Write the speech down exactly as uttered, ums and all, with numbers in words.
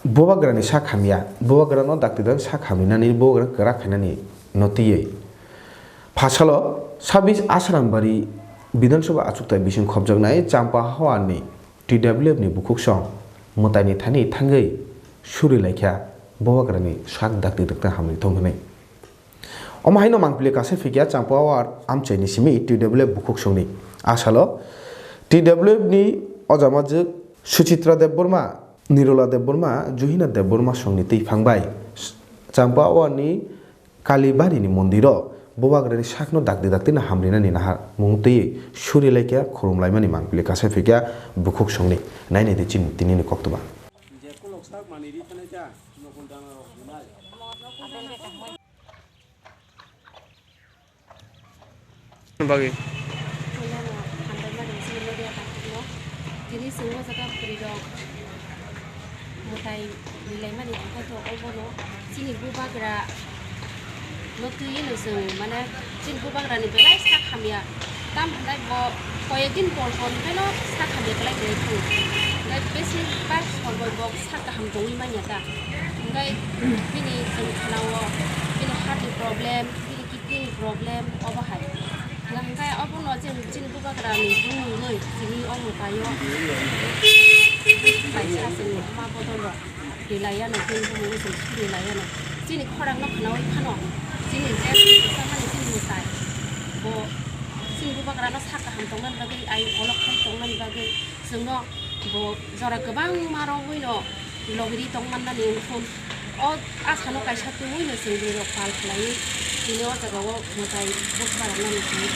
Bubagrani sak hamya, bubagrano dakti dak sak hamrinani bubagra kwrak khainani no twiwi. Phasalo sabis Asrambari Bidhan Sabha achukthai bising khopjaknai Champa Hawar ni T W F ni bukhuksong mwtaini thani thangwi suri laikha bubagrani sak dakti dakti hamri thung hwnwi. Omo haino mangpili kasa phikya Champa Hawar amchaini simi T W F bukhuksongni. Asalo T W F ni ojamajwk Suchitra Debbarma, Nirola Debbarma, Juhina Debbarma songni twi phang bai Champa Hawar ni Kalibari ni mondiro bubagrani sakno dakti dakti no hamrinani nahar mung twi suri laikya khulum laimani mangpili kasa phikya bukhuksongni. Nainai di chini tinini koktwma. Bagwi. Puilano hambai mani chini media takhukno. Tini chwng o jaga bwrwirok mwtai rilaimani, hwnkhe to obono chini bubagra no twiwi no chwng, mane, chini bubagrani belai sak hamya. Tamo hwnkhai bo koyek din por por hwnkhe no sak hamya belai kwrwi thung. Hwnkhe besi bar sor bai bo sak kaham tongwi manya ta. Hwnkhe bini chwng khana-o bini heart ni problem, bini kidney ni problem obo hai. Hwnkhe obono chwng chini bubagra ni bumungwi chini o mwtai o kaisa chwng ma bodol rok. Rilaiya no, chini bumungno chwng suri laiya no. Chini khorang no khwnawi phano, chini je samani chini mwtai, bo chini bubagra no sak kaham tongna bagwi, ai olok khai tongna bagwi chwngno bo jora kwbangma romwi no logiri tongmannani wngkhu. O asano kaisa twiwi no chwng bwrwi rok pal khlaiwi tini o jaga o mwtai buj baroknani chwng